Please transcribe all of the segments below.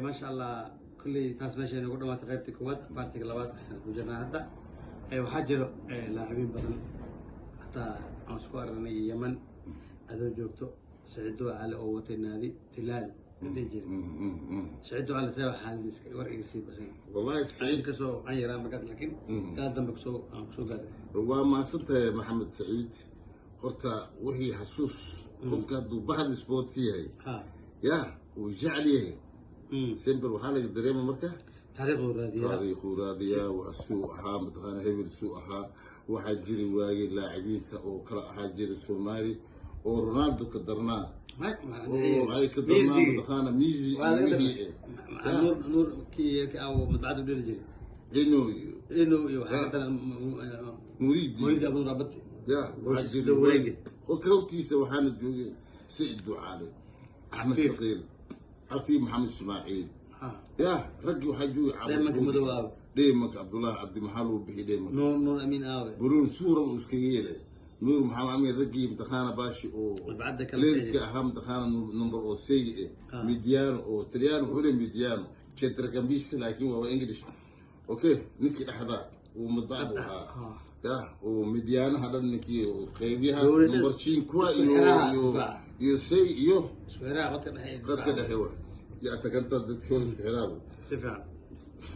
Maasha Allah, kulley taas meesha inagu dhamaatay. Qaybta koowaad, partiga labaad ayaan ku jirnaa hadda. Waxaa jiro laacibiin badan, hataa aan isku aragnay Yemen adoo joogto, Saciid Cali oo watay naadi Tilaal la dhihi jiray. Saciid Cali see xaaladiisa war iga sii basan? Wallahi Saciid Saciid kasoo aan yaraa markaas, laakiin gadaal dambe kusoo aan kusoo gaaray. Waa mahadsantahay, Maxamed Saciid. Horta wixii xasuus, qofka hadduu bahda sporti yahay, ya uu jecel yahay, sember waxaa laga dareema marka taariikhdu raadiyaa. Taariikhuu raadiyaa, wax suu ahaa mataqaana, hebel suu ahaa. Waxaa jiri waayey laacibiinta oo kala ahaa jira Soomaali oo Ronaldo ka darnaa oo ay ka darnaa, mataqaana, Messi Waa laga iyo wixii Nuur, Nuur kii yarkii aawo madbacadu dheli jiray. Ino iyo inuu iyo waxaa ka daran Muridi. Muridi Abu Rabati. Ya, waxaa Hoosh jiri wareegi. waayey ka hortiisa waxaana joogeen Saciid Ducaale, Axmed Cafiif. Faqiir Cafiif, Maxamed Ismaaciil. Ya, raggii waxaa joogay. Dheemanka madow aawe? Dheemanka Cabdullaahi Cabdi, maxaa lagu bixi dheemanka? Nuur, Nuur Amiin aawe? Buluun suura uu iskaga yeelay Nuur Maxamed Amiin. Raggii mataqaana baashi oo madbacadda kala leeriska ahaa, mataqaana, number oo seygi eh. Mediano oo Talyaani wuxuu leeyahay, mediano centrocampista, laakiin waa English. Okay, ninkii dhexda uu madbacad u ahaa, ya, oo medianaha dhan ninkii oo qeybiyaha number cinque isku iyo xiraha iyo difaaca. Iyo sey iyo isku xiraha qadka dhexe ee qadka difaaca. Dhexe wa iyo atakanta dadkii hore isku xiraaba. Si fiican.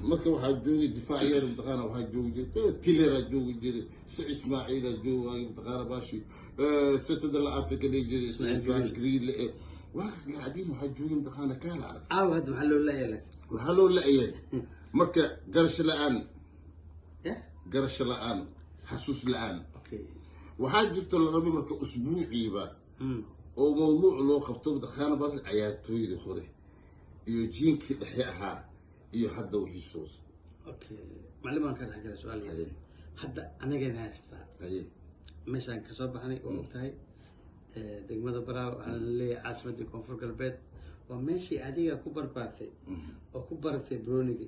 Marka waxaa joogay difaac yar, mataqaana, waxaa joogi jiray Tileraa joogi jiray, Sac Ismaaciilaa joogi, mataqaana, baashi Setada la Africa dhihi jiray. Ismaaciil. Ismaaciil Griile waakaas laacibiin waxaa joogay, mataqaana, kaala arag. Caawa hadda maxaa loo leeyahay laakiin? Waxaa loo la-yahay marka garasho la-aan. Ya. Garasho la-aan, xasuus la-aan. Waxaa jirto la rabay marka usbuuciiba oo mawduuc loo qabto, mataqaana, bar cayaartooydii hore iyo jiinkii dhexe ahaa iyo hadda wixii soo Okay, macallin, baan ka dhex galay su-aal yar. Haye. Hadda anagana haystaa meeshaan kasoo baxnay waa ogtahay. Degmada Baraawe waxaa la leeyahay caasimadii Koonfur Galbeed. Waa meeshii adiga ku barbaartay oo ku baratay broonigi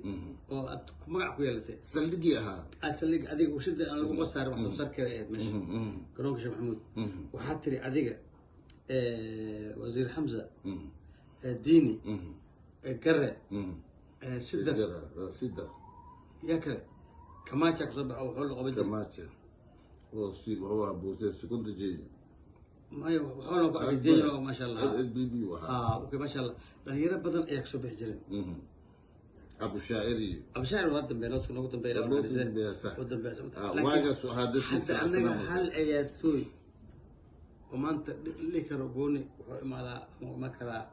oo aad ku magac ku yeelatay. Saldhigii ahaa. Aad saldhig adiga warshada aan lagu qosaarin wax soo saarkeeda ahayd meesha, garoonka Sheekh Maxamuud. Waxaa tiri adiga wasiir Xamza, Diini, Gare, Sidar. Sida. Yaa kale? Kamacha kusoo baxo, wuxuu la qaban jiray. Kamacha oo si wuxuu ahaa buuse seconda jenya. Maya, wuxuu la qaban jiray, maasha Allah. B B u ahaa. Ah, okay, maasha Allah, dhalinyaro badan ayaa kasoo bixi jireen. Abushaacir iyo Abshaar waa dambeeya, noogu dambeeya. Loo dambeeya, sax. U dambeeya. Waagaas ahaa dadkii Hadda anaga hal saacsanaa. ciyaartooy oo maanta dhili karo gooni wuxuu imaadaa ama iman karaa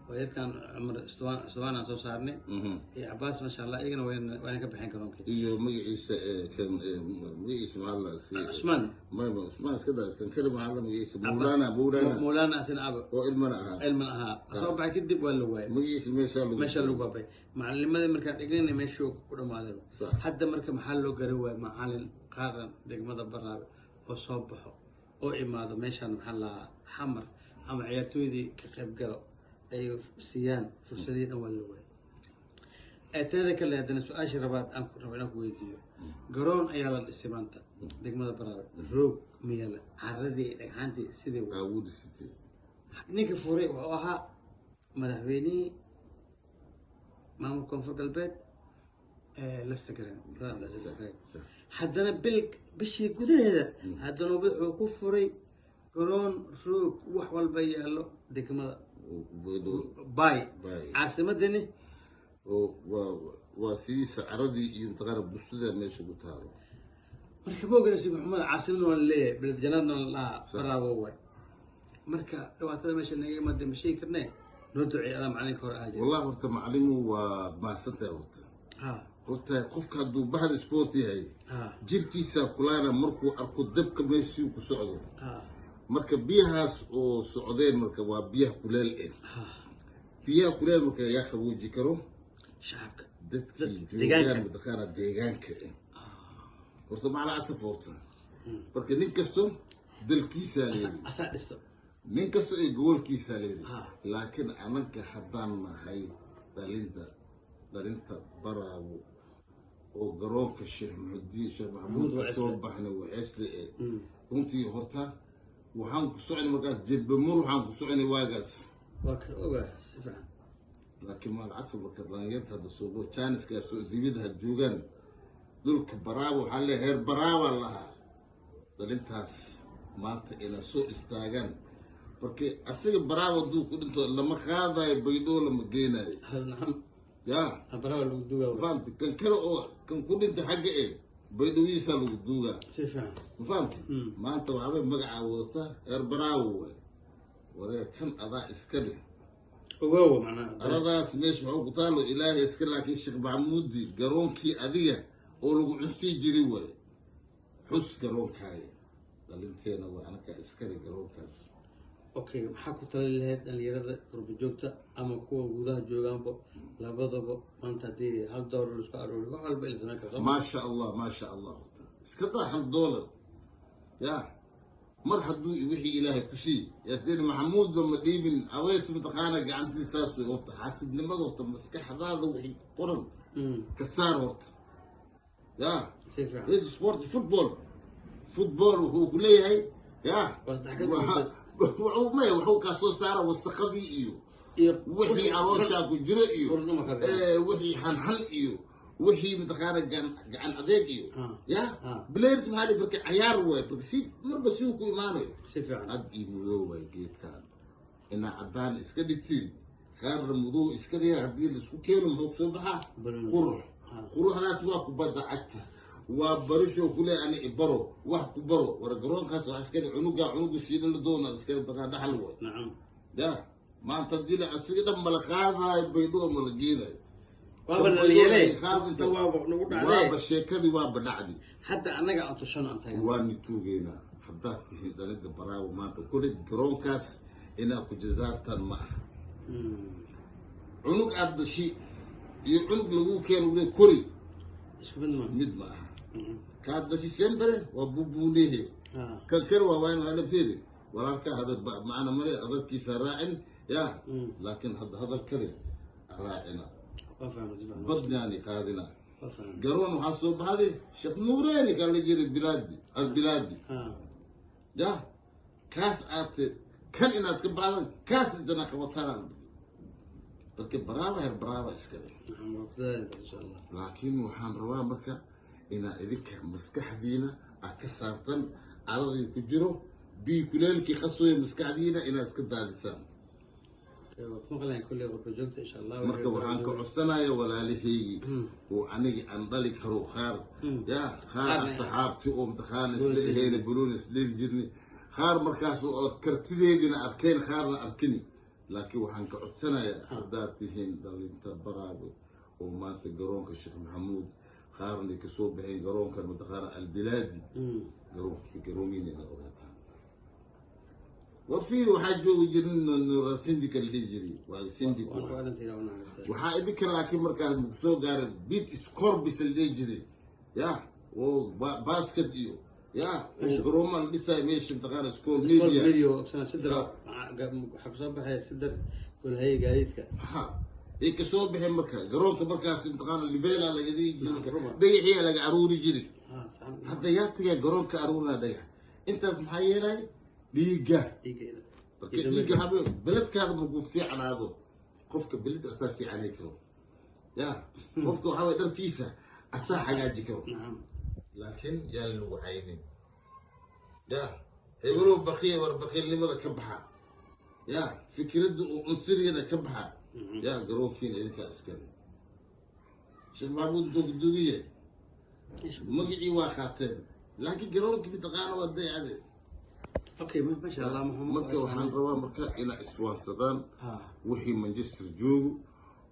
waa yarkan Cumar Istwaan. Istwaan aan soo saarnay iyo Cabaas, maasha Allah, iyagana wayna ka baxeen garoonkii. Iyo magaciisa kan magaciisa maxaa la si Cusmaan. Maya, Cusmaan iska daa, kan kale maxaa la magaciisa? Mawlana, Mawlana. Mawlana asin aba. Oo ilmana ahaa. Ilman ahaa, soo baxay kadib waa la waayay. Magaciisa meeshaa lagu Meesha lagu baabay macalinimadii markaan dhignayna meeshuu ku dhamaaday. Sax. Hadda marka maxaa loo gari waayay macalin qaran degmada Baraawe oo soo baxo oo imaado meeshaan, maxaa lahaa, Xamar ama ciyaartooydii ka qayb galo ay siiyaan fursadihii dhan? Waa la waayay. Teeda kale, haddana su-aasha rabaad aan ku rabo inaan ku weydiiyo: garoon ayaa la dhisay maanta degmada Baraawe, roog miyaala, caradii iyo dhagxaantii sidii Waa wuu dhisatay. Ninka furay wuxuu ahaa madaxweynihii maamulka Koonfur Galbeed ee Lafta Gareen. Haddana bil bishii gudaheeda haddana wuxuu ku furay garoon roog wax walba yaallo degmada Bay. Bay. Caasimadani. Oo waa sidiisa caradii iyo mataqaana bustada meesha ku taalo. Marka boogana maxamed, caasimadna waa laleeyahay, beled janaadna la dhahaa, Baraawo waay. Marka dhibaatada meesha naga imaada ma sheegi karnee, noo duceey adaa macalinka hore ahaa jira. Wallahi horta macalimu, waa mahadsantahay horta. Horta qofka hadduu bahda sport yahay, jirkiisa kulaana markuu arko dabka meeshii ku socdo. Marka biyahaas oo socdeen, marka waa biyaha kuleel eh. Biyaha kuleel marka yaa qabooji karo? Shacabka. Dadkii Dadka deegaanka. Joogaan, mataqaana, deegaanka eh horta macala asaf horta. Marka nin kasto dalkiisaa leeyahay. Asaa dhisto. Nin kasto ee gobolkiisaa leeyahay. Laakiin ananka haddaan nahay dhalinta Baraawo oo garoonka Sheekh Muxudiin, Sheekh Maxamuud Maxamuud. ka soo baxnay Waceesle ee runtii horta waxaan ku soconay markaas jilbamur, waxaan ku soconay waagaas. Waa ka ogaa si fiican. Laakiin maal casar marka dhalinyarta hadda soo jaaniska soo dibida ha joogaan dhulka Baraaba, waxaa leeyahay heer Baraaba lahaa dhalintaas maanta inay soo istaagaan. Marka asiga Baraaba hadduu ku dhinto lama qaadayo, Baydhoo lama geenayo. Nacam. Ya. Baraaba lagu dugaa. Fahamti? Kan kale oo kan ku dhintay xagga e Baydhooyiisa lagu duugaa. Si fiican. Ma fahamti? Maanta waxaabay magacaa wadata heer Baraawo waay. Waree, kan adaa iska leh. Ogaawa macnaha. Aradaas meesha waxuu ku taalo Ilaahay iska, laakiin Sheekh Maxamuudi garoonkii adiga oo lagu cunsii jiri waaye. Xus garoonkaaga, dhalinteena waa anakaa iskale garoonkaas. Okay, maxaa ku tali lahayd dhalinyarada qurba joogta ama kuwa gudaha joogaanba, labadaba, maanta haddii $1 laisku arooriyo wax walba ila samayn karto? Maasha Allah, maasha Allah. Iska daa $1 ya mar hadduu wixii Ilaahay ku siiy yaasdeen Maxamuudba ma dhiibin aweys mataqaana gacantiisaas way. Horta xaasidnimada, horta maskaxdaada wixii qoran ka saar horta ya. Si fiican. Race sport, football, football wuxuu ku leeyahay ya Waa isdhexgal bulshada. Wuxuu maya, wuxuu kaa soo saara wasaqadii iyo iyo wixii calooshaa ku jiro iyo Qurnimo ka bixin. Wixii xanxan iyo wixii mataqaana gacan adeeg iyo ya players maxaa dhihi marka cayaar waay, marka si marba si uu ku imaanayo. Si fiican. Cad iyo madow waay geedkan, inaa caddaan iska dhigtiin, qaarna madow iska dhiga, haddii laisku keeno muxuu kusoo baxaa? Balooni. Qurux. Quruxdaas waa kubadda cagta, waa barishoo kule ani ibaro wax ku baro. War garoonkaas wax iska cunuga cunuga siina la doona iska mataqaan dhaxal waay. Ya maanta haddii la asiga dhan mala qaadayo, Baydhoo mala geenayo. Waaba la yeelay. Waaba nagu dhacday. Waaba sheekadii, waaba dhacdi. Hadda annaga aan tushano aan taagno. Waa ni tuugeynaa haddaad tihiin dhalinta Baraawo maanta kule garoonkaas inaa ku jazaartaan ma aha. Cunug aad dhashi iyo cunug lagu keeno wule kori Isku mid ma mid ma aha. Kaad dhashi sembere waa bubuunehe. Kan kale waa waan hala fiiri walaalka hadal macna male, hadalkiisa raacin ya. Laakiin hadda hadal kale raacina. Waa fahmay, si fiican. Badnaani qaadina. Waa fahmay. Garoon waxaa soo baxday Sheekh Nuureeni kan la jiray bilaadi albilaadi. Ya kaas aad kan inaad ka baxdan, kaas idana qabataan, marka Baraaba heer Baraaba iskale. Nacam, waa ku dadaalinta insha Allah. Laakiin waxaan rabaa marka inaa idinka maskaxdiina aad ka saartan caradii ku jiro biyo kuleelkii qasooya maskaxdiina inaad iska daadisaan. Okay, waa ku maqlayan kolley qurba joogta insha Allah. Marka waxaan ka codsanaya walaalahaygi oo aniga aan dhali karo qaar ya qaar Qaarna- asxaabti oo mataqaana isla ahayna buluun isdheli jirni, qaar markaas oo kartideedina arkeen, qaarna arkin. Laakiin waxaan ka codsanayaa haddaad tihiin dhalinta Baraawe oo maanta garoonka Sheekh Maxamuud qaarna kasoo baxeen garoonkan mataqaana albilaadi, garoonkii garoomiina ina ogaataan. War fiir, waxaa joogi jirin sindika la dhihi jiray, waa sindiko. Waan ku arintayda wanaagsan. Waxaa idinka laakiin markaas muku soo gaaray beat scorbis la dhihi jiray ya oo basket iyo ya oo garooma la dhisaayo meesha mataqaana school School media. Media ogsana sidar waxaa kusoo baxaya sidar golhaye gaadiidka. Ha, ay kasoo baxeen marka garoonka markaas mataqaana livela laga dhigi jiray. Ruma. Dhagaxiyaa laga aruuri jiray. Saxan. Hadda yaa tagaa garoonka aruurinaa dhagax intaas? Maxaa yeelay dhiigga. Dhiigga. Marka dhiigga habe beledkaada markuu fiicnaado, qofka beled asaa fiicanay karo ya qofka waxaa waye dharkiisa asaa hagaaji karo. Laakiin yaan lagu caynin ya hebelow bakiil. War bakiilnimada ka baxa ya, fikradda oo cunsuriyada ka baxa ya. Garoonkiina idinkaa iskale. Sheekh Maxamuud dogdogiye magacii waa qaateen, laakiin garoonkii mataqaana waa dayacdeen. Okay, masha Allah, Maxamed. Marka waxaan rabaa marka inaa iswaansadaan wixii Manchester joogo,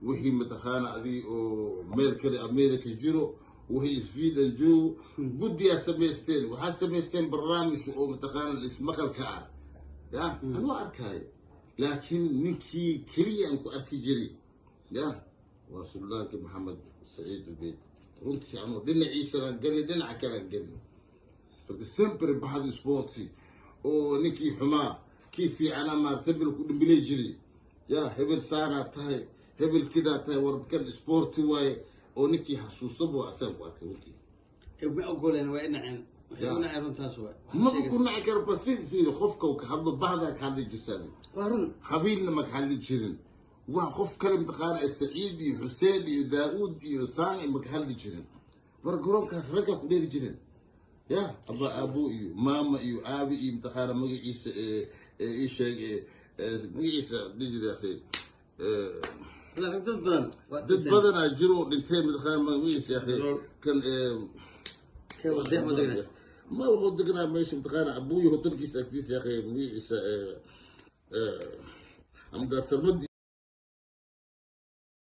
wixii mataqaana adii oo meel kale America jiro, wixii Sweden joogo. Guddiyaa samaysteen, waxaa samaysteen barnaamij oo mataqaana ismaqalka ah ya anuu arkaayo. Laakiin ninkii keliya aan ku arki jiray ya waa Suldaanka Maxamed Saciid Ubeyd. Runtii anuu dhinaciisanaan gelin, dhinaca kalean gelin. Marka sempre baxda sporti oo ninkii xumaa kii fiicanaa maar sebel ku dhimbilay jiray ya hebel saanaa tahay, hebel kidaa tahay. Warkan sporti waaye oo ninkii xasuustaba waa asaan ku arkay runtii. Ma ogoleen, waa inaceen, waxay u naceen runtaas waay. Maba ku naci karo ba. Fiir, fiir, qofka uu ka hadlo bahdaa ka hadli jirtaan. Waa run. Qabiilna ma ka hadli jirin. Wax qof kale, mataqaana, Saciid iyo Xuseen iyo Daauud iyo Saani maka hadli jirin. Mar garoonkaas raggaa ku dheeli jireen, ya aba, aabo iyo maama iyo aabi iyo, mataqaana, magaciisa ii sheeg, magaciisa dhihi jiray, akhi. Laakiin dad badan waa Dad dhinteen. Badanaa jiro oo dhintay, mataqaana, magaciisa, akhi, kan. Kee waa deeq ma degnaa? Ma wuxuu degnaa meesha, mataqaana, abuuyo hotelkiisa agtiisa, akhi, magaciisa amdaa Sarmadi.